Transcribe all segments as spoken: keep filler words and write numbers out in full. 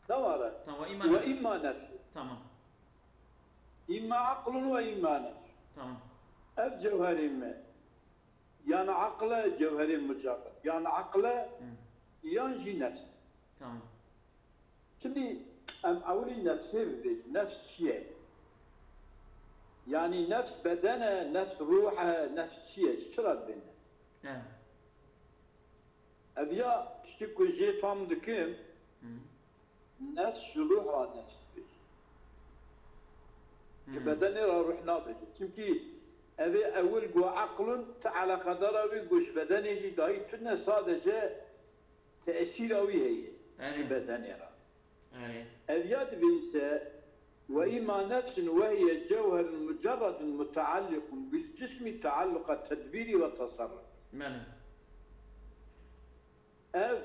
Deware. Tamam, ve imma Ve nefs. imma nefs. Tamam. İmma aklun ve imma nefs. Tamam. Ev cewherê me. Yan aql e, cewherê mucerred. Yan aql e, Hı. yan jî nefs. Tamam. Şimdi em ewilî nefsê bibêjin. Nefs çi ye? Yani nefs beden e, nefs ruh e, nefs çi ye? Ji çi re dibê nefs? He. Ev ya tiştê ku jê fam dikim, Hı. nefs ji ruh re nefs dibêje. Ji Hı. bedenê re ruh nabêje. Çimkî ev ê ewil ku eqlun ti eleqedara wî ku ji bedenê jî dayî tune, sadece tesîra wî heye ji Erê. bedenê re. Erê. Ev ya dibê ise, وإما نفس وهي جوهر مجرد متعلق بالجسم تعلق التدبير والتصرف. Belê. Ev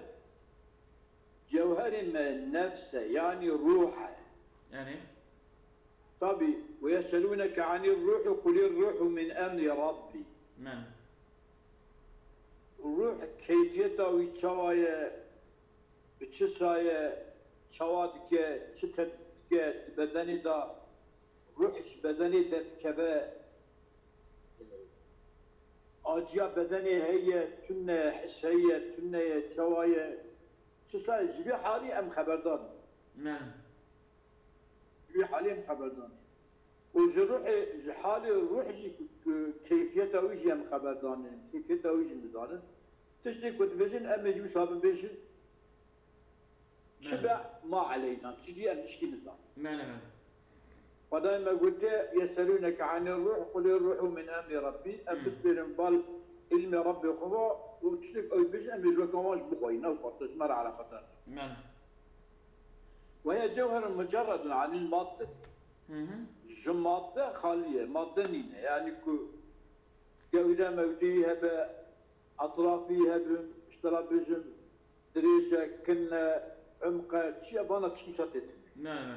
cewherê me nefs e, yanî ruh e. Erê. Tabi, ويسألونك عن الروح قل الروح من أمر ربي. Belê. Ruh keyfiyeta wî çawa ye, bi çi saye, çawa dike, çi tep dike di bedenê de, ruh ji bedenê derdikeve, aciya bedenê heye, tune, his heye, tune ye, çawa ye, çi saye, ji vî halî em xeberdar in. Belê. Ji wî halê em xeberdanê. Û ji ruhê, ji halê ruh jî ku, ku keyfiyeta wî jî em xeberdanê, keyfiyeta wî jî nizanin. Tiştê ku dibêjin, em ê ji wisa bibêjin. Çi Belê. be ma eleyna, çi jî em tişkî nizanin. Belê, belê. Xwedayê me gotiye, يسألونك عن الروح قل الروح من أمر ربي. Em Hmm. bispêrin bal ilmê Rabbê xwe ve û tiştek ew bêjin, em ê ji weka wan jî bixweyîn, ew parça ji me re eleqedar. Belê. وهي جوهر مجرد عن المادة. Hı hı. Ji madde xalî ye, madde nîne. Yani ku gewre mewdeyî hebe, etrafî hebin, ji te re bêjim, dirêj e, kin e, umq e, çi ye, vana tişt wisa tê tune. Ne, ne.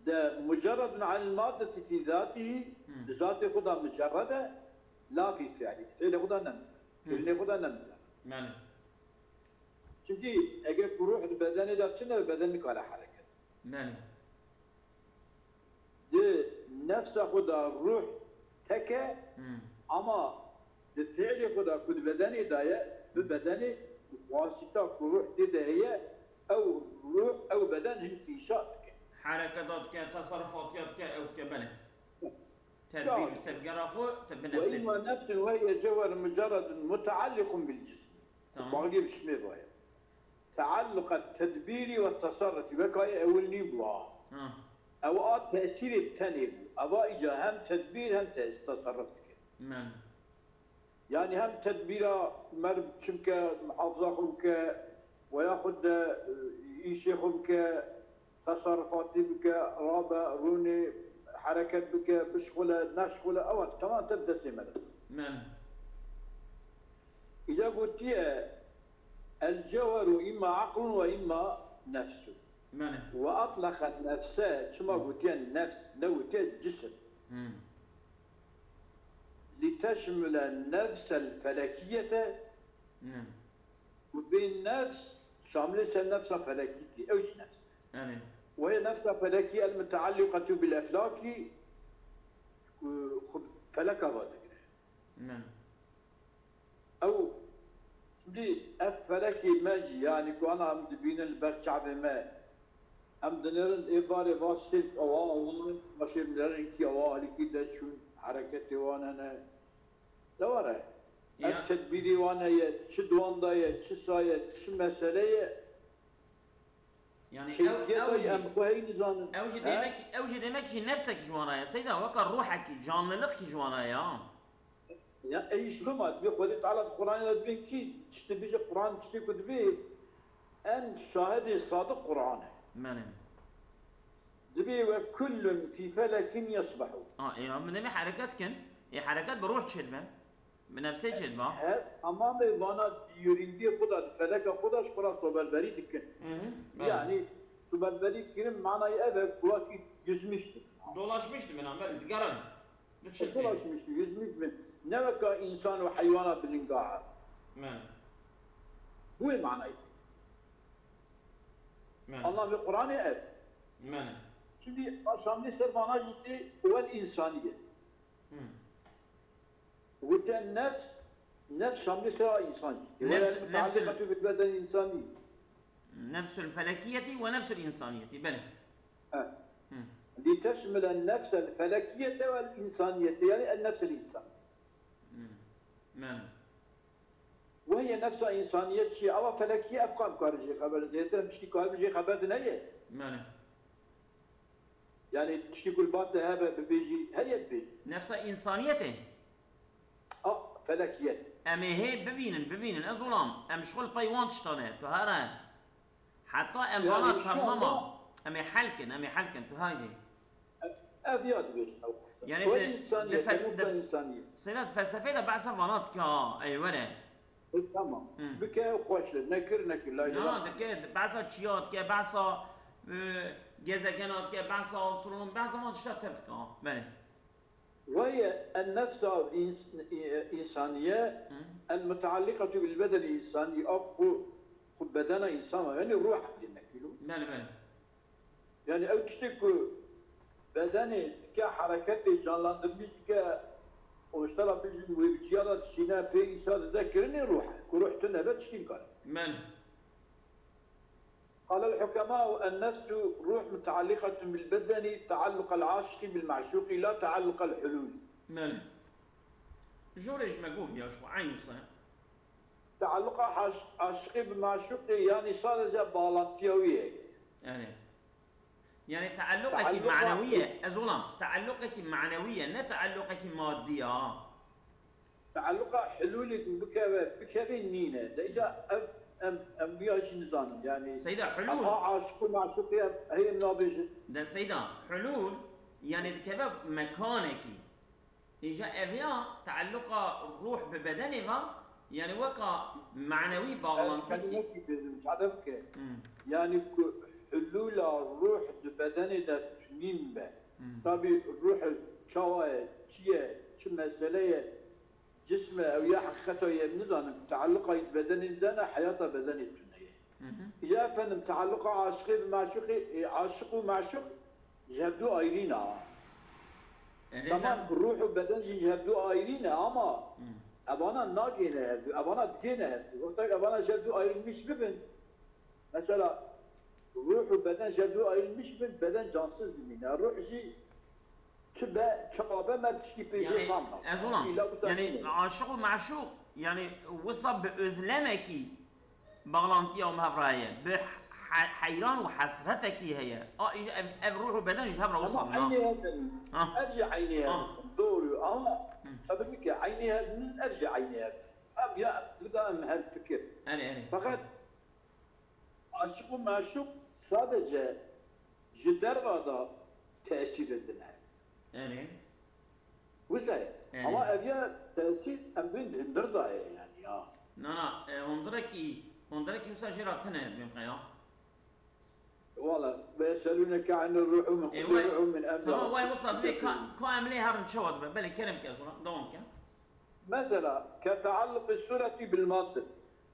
De mucerredun anil maddeti fî zatîhî, Hı. di zatê xwe de mucerred e, la fî fiilî. Di fiilê xwe de ne mucerred. Hı. Kirinê xwe de ne mucerred. Yani. Çimkî eger ku ruh di bedenê de tune, beden nikare hereket. Belê. Di nefsa xwe de ruh tek e, Hmm. ama di fiilê xwe de ku di bedenê de ye, bi bedenê û xwasîta ku ruh tê de heye, ew ruh, ew beden hinkî înşa dike. Hereketa dike, teserifatiya dike, ew dike, belê. Tedbîr, Yani. tevgera xwe, te bi nefsê. وإما نفس وهي جوهر مجرد متعلق بالجسم. Tamam. Bağlı bir şey var ya. Tealluqa tedbîrî ve tesarrufî. Weka ewil nîbû ha. Ha. Ew a tesîrê tenê bû. Eva îca hem tedbîr hem tes-, tesarruf dike. Men. Yani hem tedbîra mer çimke, muhafaza xwe bike, veya xwe de, e, îşê xwe bike, tesarrufatî bike, rabe, rûnê, hereket bike, bişxule, neşxule, ewa temam te bi destê me de. Men. Îca gotiye, الجوهر إما عقل وإما نفس. Belê. وأطلق النفس, çima Hmm. gotiye nefs, ne gotiye cisim. Hmm. لتشمل النفس الفلكية. Hmm. Û bê nefs, şamilê ser nefsa felekî tê, ew jî nefs. Belê. وهي نفس فلكية المتعلقة بالأفلاك, ku xwe bi feleka ve digire. Belê. Ew, şimdi ev felekê me jî, yani ku ana em dibînin li ber çavê me, em dinêrin ê barê va sêv ewa, ewa, va şêv dinêrin kî ewa alîkî de çûn, hereketê wan hene. Dewar e. Ev Ya. tedbîrê wan heye, çi di wan de ye, çi sa ye, çi mesele ye. Yani ew, Keyfiyeta ew jî, em xwe hey nizanin. ew jî He? demek, ew jî demek jî nefsek ji wan re ye. Seyda, weka ruhekî, canlılık kî ji wan re ye, ha? Ya, ey iş bima, dibê Xwedê Teala di Qur'anê de dibê kî, tiştê bêje Qur'an, tiştê ku dibê, em şahidê sadiq Qur'an e. Belê. Dibê ve kullun fî felekin yesbehûn. Ha, e, em demê hereket kin. E, hereket bi ruh çêdibe. Bi nefsê çêdiba. Her tamamê vana diyurîngê xwe de, di feleka xwe de ji xwe re soberberî dikin. Hı hı, belê. Yani, soberberî kirin manayê ev e, ku wekî yüzmüştür. Dolaşmıştı min, belê, digerin. Diçiltî. Dolaşmıştı, yüzmüş bin. Ne weka însan û heywana bi linga hat. Men. Bu wê manayê. Mene. Anlamê Qur'anê ev. Mene. Şimdi şamlî ser vana jî tê wel insaniye. Hmm. Wite nefs, nefs şamlî ser a insan jî tê. Nefs, Ve nefsül mutaalliqetu bil beden insani. Nefsül felekiyeti ve nefsül insaniyeti. Belê. He. Hmm. Li teşmile nefsel felekiyete vel insaniyete. Yani en nefsel insan. Hmm. Mene. Wehî nefsa însaniyet çi ye? Ewa felekî ev qam karin jê xeber dide. Tiştî karin jê xeber dine ye. Mene. Yani tiştî ku li ba te hebe bibêjî, heye bibêjî. Nefsa însaniyetê? A, felekiyet. Em ê hê bivînin, bivînin. Ez olam. Em ji xwe li pey wan tiştan e. Tu here. Heta em Yani vana şu tamama. anda Em ê hel kin, em ê hel kin. Tu haydê. Ev ya dibêjin ew qasa. Yani Xwe de, insaniyet, de fe-, nefsa de, insaniyet. Sedat felsefeyê de behsa vana dike ha, ey were. E, tamam. Hı. Bike ew xweş e. Nekir, nekir. Lay Na, lay. dike, behsa çiya dike, behsa, e, gezegena dike, behsa astronom, behsa van tişta tev dike ha. Belê. Weye en nefsa ins-, e, insaniye Hı. el mutaalliqetu bil bedeni insani, a ku, ku bedena insan var. Yani ruh demek ki. Belê, belê. Yani ew tiştê ku bedenê dike hereketê, canlandırmış dike, û ji te re bijîn wê bi ciya de dişîne, pê îsa dide kirinê ruh e. Ku ruh tune be tiştî nikare. Belê. قال الحكماء النفس روح متعلقة بالبدن تعلق العاشق بالمعشوق لا تعلق الحلول. Belê. Jorê ji me goviya ji xwe eyn wisa. Tealluqa aş-, aşiqî bi maşûqê, yanî sadece bağlantiya wî ye. Erê. Yani tealluqekî Tealluqa manewî ye. Ez olam, tealluqekî manewî ye, ne tealluqekî madî ya. Tealluqa hulûlê ku bikeve, bikevê nîne. De îca ev, em, em wiya jî nizanin. Yani Seyda, hulûl. Ev a aşiq û maşûqê heye nabêjin. De Seyda, hulûl, yani dikeve mekanekî. Îja ev ya tealluqa ruh bi bedenê ve, yani weka manewî Ez bağlantî ki. kelimekî bêjim, müsaade bike. Hmm. Yani ku hulûla ruh di bedenê de tunîn be. Hmm. Tabî ruh çawa ye, çi ye, çi mesele ye, cism e, ew ya heqîqeta ye, nizanim. Tealluqa yî di bedenê de ne, heyata bedenê tune ye. Hı hı. Ya efendim, tealluqa aşiqê bi maşuqê, e, aşiq û maşuq ji hevdu ayrî ne. Erê Tamam, can. Ruh û beden jî ji hevdu ayrî ne ama Hı. evana nagêne hevdu, evana digêne hevdu. Wexta evana ji hevdu ayrılmış bibin, mesela ruh û beden ji hevdu ayrılmış bibin, beden cansız dimîne. Ruh jî Çi be, çawa be, me tiştî pê jê Yani, tam da. Ez olam, Îla wisa yani, nîne. Aşiq û meşûq, yani, wisa bi özlemekî bağlantiya û hev re heye. Bi he-, heyran û hesretekî heye. A, îj-, ev, ev ruh û beden ji hev re wisa Ama na. eynê hev in. Ha. Ev jî eynê hev Ha. in. Doğru. Ama Hı. sabir bike, eynê hev in, ev jî eynê hev in. Ev ya, bu da em her fikir. Erê, erê. Fakat Aşiq û meşûq sadece ji derva da tesîr didine. Erê. Wisa ye. Erê. Ama ev ya tesîr em bên di hundir da ye yani ya. Na, na, e, hundirekî, hundirekî wisa jê re tune, bêm qeya. Wala, ve yeselûneke anir ruh, min E, qulî vay, ruh min emri tamam, vay, Rabbî. wisa dibê ka, ka em lê herin çawa dibe? Belê, kerem ke, ez ona, dewam ke. Mesela, ke tealluqî sureti bil madde.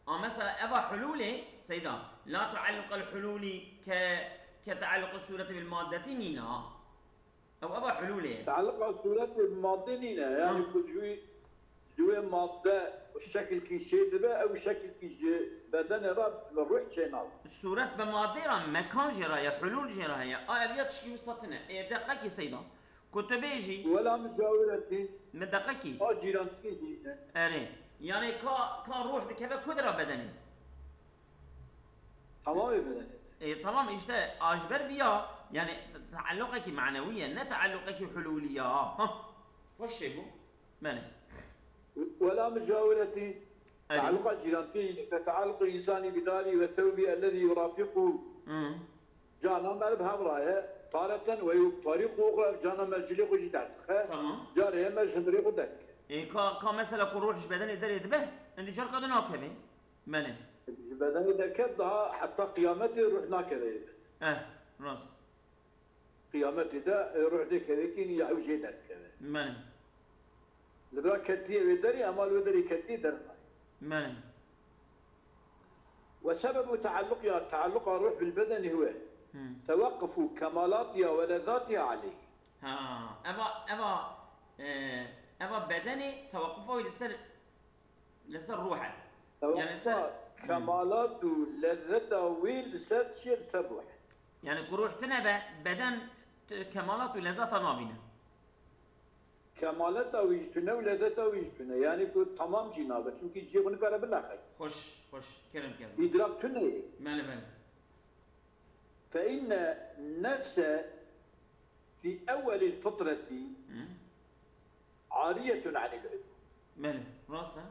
A, mesela, eva hulûlê, Seyda, la tealluqel hulûlî ke, ke tealluqî sureti bil maddetî nîne, ha. Ew eva hulûlê. Tealluqa sureti bi madde nîne. Yani Ha. ku ji wî, ji wê madde şekilkî çê dibe, ew şekilkî ji bedenê re bi ruh çê nabe. Suret bi madde re, mekan jê re ye, hulûl jê re heye. A, ev ya tişkî wisa tune. Ê, deqekî Seyda. Ku tu bêjî. Wela mijawiretî. Mi deqekî. A cîrantî jî ne. Erê. Yani ka, ka ruh dikeve ku dira bedenê? Tamamê bedenê. E, tamam işte, a ji ber viya, yani tealluqekî manewî ye, ne tealluqekî hulûlî ya. Hah. Xweş çêbû. Belê. Wela mijawiretî. Erê. Tealluqa cîrantî, ke tealluqî însanî bi darî ve thewbî ellezî yurafiqû. Hı. Cana me li bi hev re ye, tareten ve yufarîqû uxra, cana me cilê xwe jî derdixe, Tamam. carê me ji hundirê xwe derdike. Ê, ka, ka mesela ku ruh ji bedenê derê dibe, hindî carka de nakeve. Belê. Ji bedenê derket, daha heta qiyametê ruh nakeve. Eh, rast. Qiyametê de, e, ruh dê kevekî ya ew jê derkeve. Belê. Li vira ketiye wê derê, ema li wê derê ketiye dernayê. Belê. وسبب تعلقها، تعلق الروح بالبدن هو Hmm. توقف كمالاتها ولذاتها عليه. Ha, eva, eva, e, eva bedenê tewaqqufa wî li ser, li ser ruh e. Yani li ser, Tewaqqufa kemalat û lezzeta wî li ser çi ye, li ser ruh e. Yani ku ruh tine be, beden t- kemalat û lezzeta nabîne. Kemaleta wî jî tune û lezzeta wî jî tune. Yani ku tamam jî nabe. Çimkî cihê xwe nikare bileqe. Xweş, xweş, kerem ker. Îdrak tune ye. Mele, mele. فإن النفس في أول الفطرة Hı? عارية عن العلم. Mele, rast e.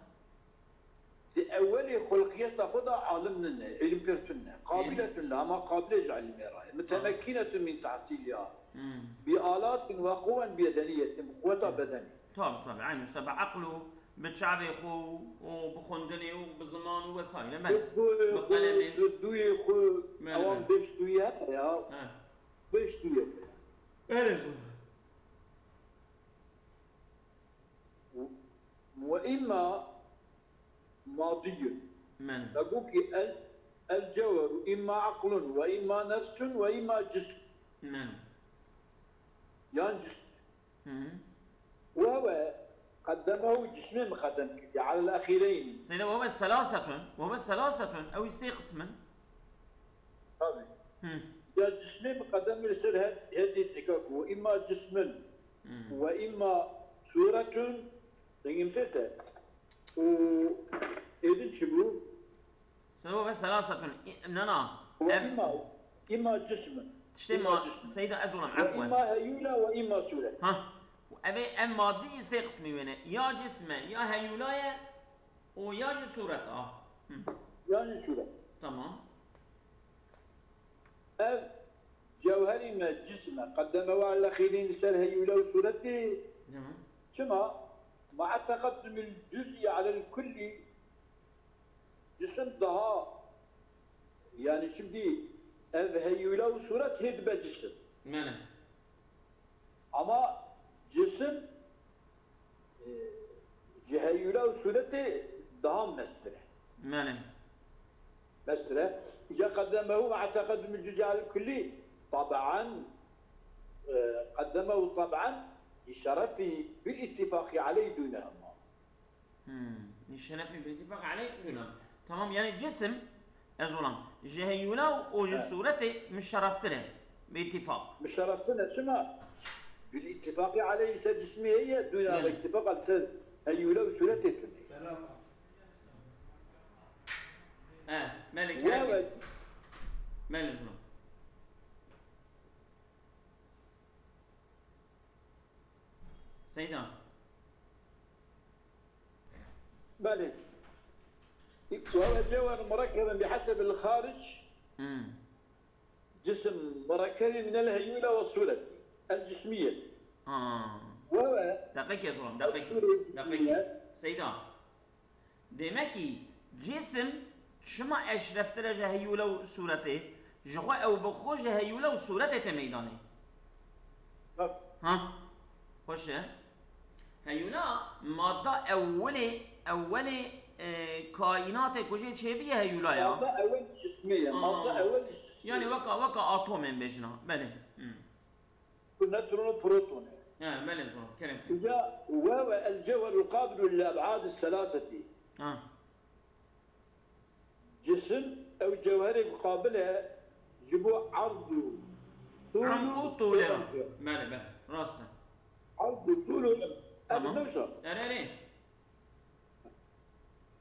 Di ewelê xulqiyeta xwe de alim nine, îlim pêr tune. قابلة لها, ma qabilê ji ilmê re ye. متمكنة من تحصيلها Hmm. بآلات وقوى بدنية, bi quweta bedenê. Tabi, tabi, aynı işte bi aql û bi çavê xwe û bi xwendinê û bi ziman û vesaire. Bi Mele. guhê Bi xwe, qalemê. bi duyê xwe, Mele, ewan mele. beş duye heye ya. Ha. Beş duye xwe. Öyle zor. وإما ماضي. Mele. Dego ki el, الجوهر إما عقل وإما نفس وإما جسم. Mele. Yan cism. Hı hı. وهو قدمه, cismê miqedem kiriye على الأخيرين. Seyda, وهو ثلاثة، وهو ثلاثة, ew sê qism in. Tabii. Hı. Ya cismê miqedem li ser her, her dî dika ku وإما جسم Hı. وإما صورة, dengim pê te. Û êdin çi bû? Seyda, وهو ثلاثة, i- na, na. Em, وإما, إما جسم. tiştê إما ma, جسم. Seyda, ez olam, efwen. وإما هيولة وإما صورة. Ha. Ev ê em madî sê qismî wêne. Ya cism e, ya heyula ye û ya jî sûret a. Hı. Ya jî sûret. Tamam. Ev cewherî me, cism e. قدمه على الأخيرين, li ser heyule û sûretê. Tamam. Çima? مع تقدم الجزء على الكل, cisim daha, yani şimdi ev heyule û sûret hê dibe cisim. Mele. Ama cisim, e, ji heyule û sûretê daha mestir e. Mele. Mestir e. إذا قدمه مع تقدم الجزء على الكل طبعا, e, قدمه طبعا لشرفه بالاتفاق عليه دونهما. Hmm. Şerefî bi ittifaq aleyh dûna. Tamam, yani cisim, ez olam, ji heyula û ji Evet. sûretê muşerreftir e. Bi ittifaq. Muşerreftir e, çima? بالاتفاق عليه, ser cismê heye, dûna Evet. ittifaq al ser heyule û sûretê tune. E, melek. Evet. Melek bunu. Seyda. بلى. وهو جوهر مركب بحسب الخارج, Hmm. جسم مركب من الهيولة والصورة الجسمية. Ha. وهو Deqekê ez olam, deqekê. الصورة Deqekê. الجسمية. Seyda. Demek ki cisim çima eşreftir e ji heyule û sûretê? Ji xwe ew bi xwe ji heyule û sûretê tê meydanê. Tabii. Ha? Xweş e. Heyula madda ewilê, ewilê, e, kaînatê ku jê çêbûye heyula ya. مادة أول جسمية, Aa. مادة أول جسمية. Yani weka, weka atomên bêjina. Belê. Hmm. نيوترون وبروتون. Ha, belê zor. Kerem. إذا وهو الجوهر القابل للأبعاد الثلاثة. Ha. Cisim ew cewherê qabil e ji bo erd û tûl Em û û tûlê re. erd. Belê, belê. Rast e. Erd û tûl û erd. Tamam. Ev ne wisa? Erê, erê.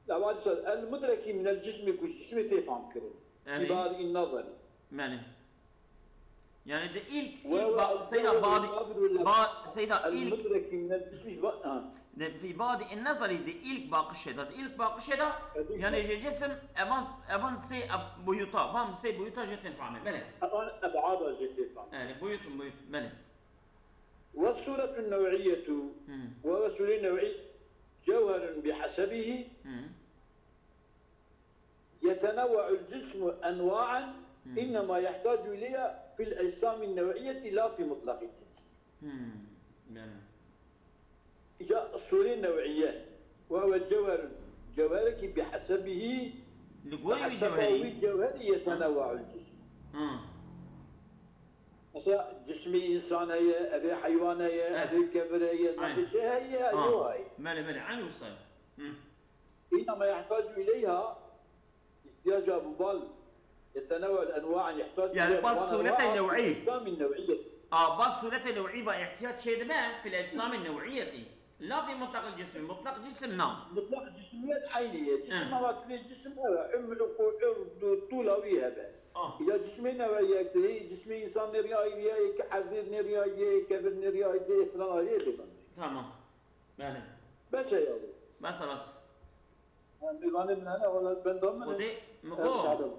Lewadisan el mudrekî minel cismê ku ji cismê tê fam kirin. Erê. Bi badi nazarî. Belê. Yani de ilk, Ve- ilk ba, ve- Seyda ve- badi, ve- ba, Seyda El ilk, mudrekî minel cismî ji ba-, ha. de fi badi en nazari de ilk bakışê de, ilk bakışê de, Evet. yani ji cisim evan, evan sê eb-, boyuta, van sê boyuta jê tên fahme, belê. Evan ebada jê tê fam. Yani boyutun boyut, belê. والصورة النوعية Hmm. وهو صورة نوعي جوهر بحسبه Hmm. يتنوع الجسم أنواعا Hmm. إنما يحتاج إليها في الأجسام النوعية لا في مطلق الجنس. Hmm. Yani. جاء الصورة النوعية وهو جوهر جوهرك بحسبه Li gorî wî cewherî. Wî cewherî ye tenewu'ul cism. Hı. Mesela cismî însan heye, evê heywan heye, Evet. evê kevir heye, Aynen. zandê çi heye, Ha. eyo heye. Belê, belê, eyn wisa ye. Hı. Înema yehtacu ileyha, ihtiyaca bu bal, yetenewu'ul enwa'in yehtacu Yani ileyha, bal bu surete enwa' nev'î. İslam'in nev'iyet. A, bal surete nev'î va ihtiyac çêdibe fil ecsamî nev'iyetî. Lafê mutlaqil cismî, mutlaq cisim na. Mutlaq cismiyet eynî ye. Cisim Hı. ama tilê cisim ew e. Um'uku, urdu, tûla wî hebe. Ah. Ya cismê newe yek de, cismê însan nêrî ayrî ye, yek erdê nêrî ayrî ye, yek kevir nêrî ayrî ye, yek filan ayrî ye, bêvan. Tamam. Belê. Beş e ya bu. Bes e, bes. Ha, mêvanê min hene, wala benda min e. Xwedê mi Ev go. sade.